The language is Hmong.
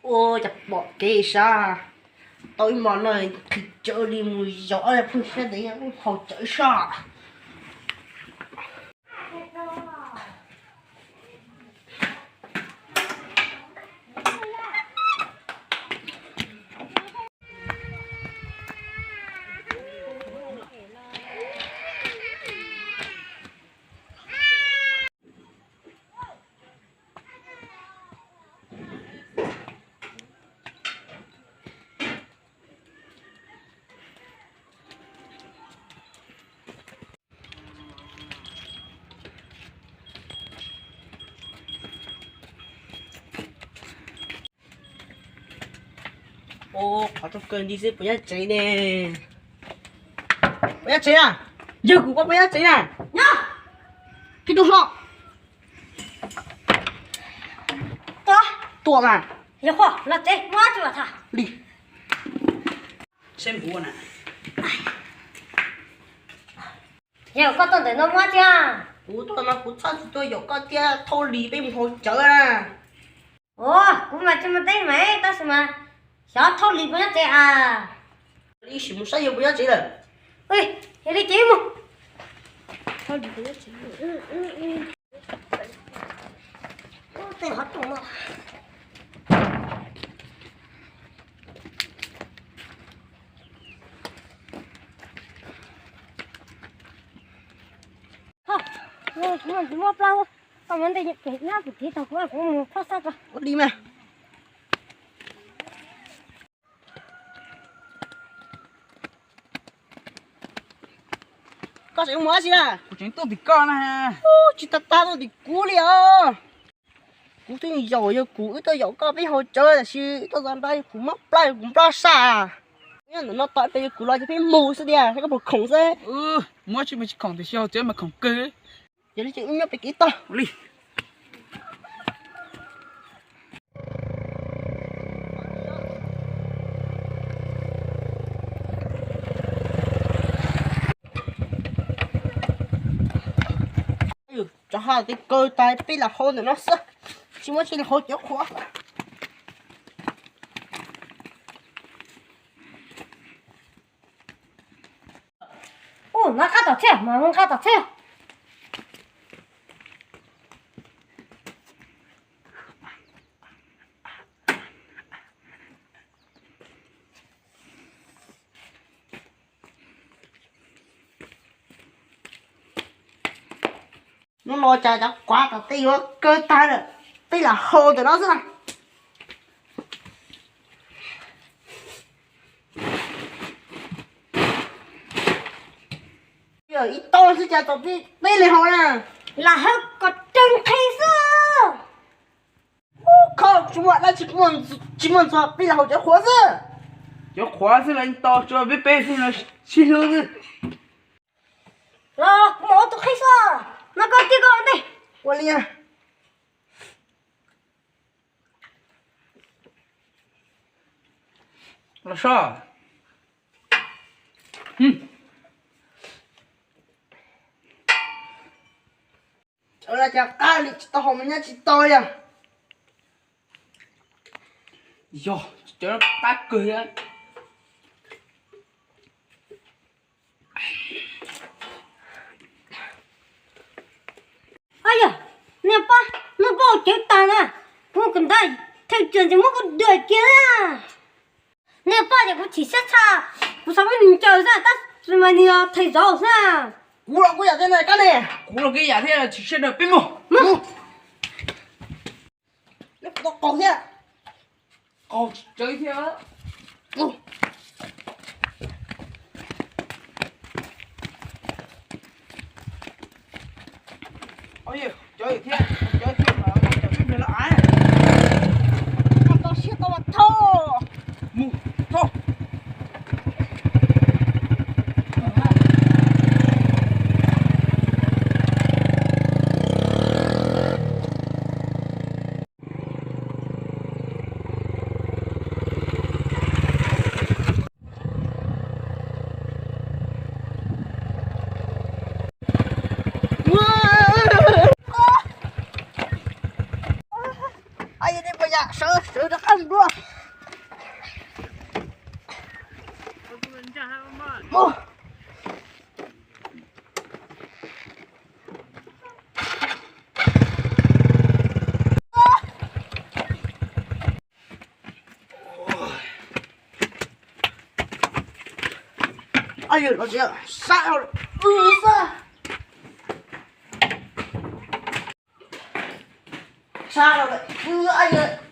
Ua cas pom kev sab, tau ib hmos no qhis cawv li mus zov ob phooj ywg sab ntev haus cawv sab. Ua qhov rooj kawg nti xwb puas nyob tsev ne? Puas nyob tsev na? Yog kuv, puas nyob tsev na? Nyob. Peb tuaj hlo. Tuaj mas. Yog, los tsev, muab tsis tham li. Seb npuv na. Yog koj tuaj ntawm no muab thiab. Kuv tuaj no kuv txhob tsis tuaj yaum koj thiab, Thauj Lis peb mus haus cawv na. Ua, kuv mas tsis muaj teeb meem tab sis mas xyov Thauj Lis puas nyob tsev as. Ib sim mus saib yog puas nyob tsev lawm. Yog li ces mus. Tej qhov rooj no. Tsis muaj plaub, koj muab ntej pem nyab kuv tiv tau kuv, kuv mus khob xab ko. Ua li mas. Koj tseem mus dab tsi na? Kuv tseem tuaj tim koj na. Tsis tas tas tuaj tim kuv li os. Kuv twb yaum, yog kuv wb tuaj yaum koj peb haus cawv, tab sis wb tuaj txog nrad yog kuv mob plab, yog kuv nplob saj. Nyob ntawm no tos peb, yog kuv los ces peb mus xwb tiag, koj puas khoom xwb? Muab tsis mus tsis khoom, tiam sis haus cawv mas khoom kawg. Yog li ces wb nyob pem kev tog li. Tsov ha tej kaw tas peb lam hau ntawm no xwb, tsis muaj tsi li hau cov qhuav. Ub, nqa qab tom txhia, mas nqa tom txhia. Hnub no cas cov quav tom tej yuav kaw tag lawm, peb lam hau ntawm no xwb na. Ib tau xwb cas tau peb li hau na. Lam hau kom raws nqhis xwb. Kho tsis muaj dab tsi, tsis muaj ntxuav, peb lam hau cov qhuav xwb. Cov qhuav xwb los tau, tsuas peb peb xwb no sib hlub xwb. Los kuv mam ua tus qhib xwb, no koj tiag koj ua ntej. Ua li. Los so. Cov no cas qab li tsis tau haus mas nyab tsis tau li. Yog, cov no qab kawg thiab. Yog, niag pab, niag pab cawv tag na, kuv kawm ntawv thawj txag ntsis muab kuv dua kiag na. Niag pab ces kuv chim siab tshaj, kuv xav muab nws ncaws xwb tab sis mas nws yog thawj zaug xwb. Kuv los kuj yam thiab na kab ne. Kuv los kuj yam thiab, chim siab na, peb mus. Mus. Qaug thiab. Qaug tsis tsawg thiab. Cov thiab, cov thiab, cov peb mus los av. Tau siab tau thauj. Mus, thauj. Dua. Ai yawg, no tsis sab, sab, sab, sab,